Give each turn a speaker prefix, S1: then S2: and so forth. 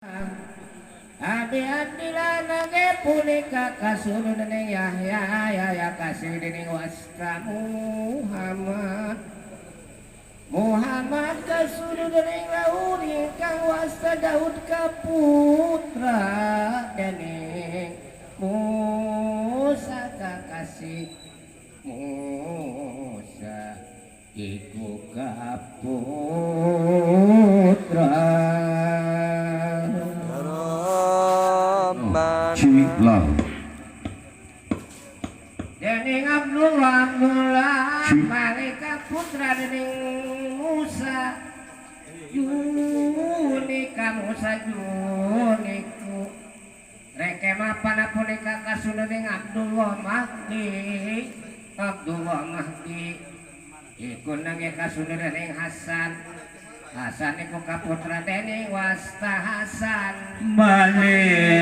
S1: Abi Abdillah nage punika kasunun dening Yahya, Yahya kasih dening wasta Muhammad, Muhammad kasunun dening Daud ingkang wasta Daud kaputra dening Musa kakasih Musa iku kaputra
S2: Rahman.
S3: Love.
S1: Dening Abdullah, Abdullah malaikat putra dening Musa Junika Musa Juniku reke mapana punika kasunun dening Abdullah Mahdi, Abdullah Mahdi iku nangge kasunun dening Hasan, Hasan iku kaputra dening wasta Hasan.
S3: Malik.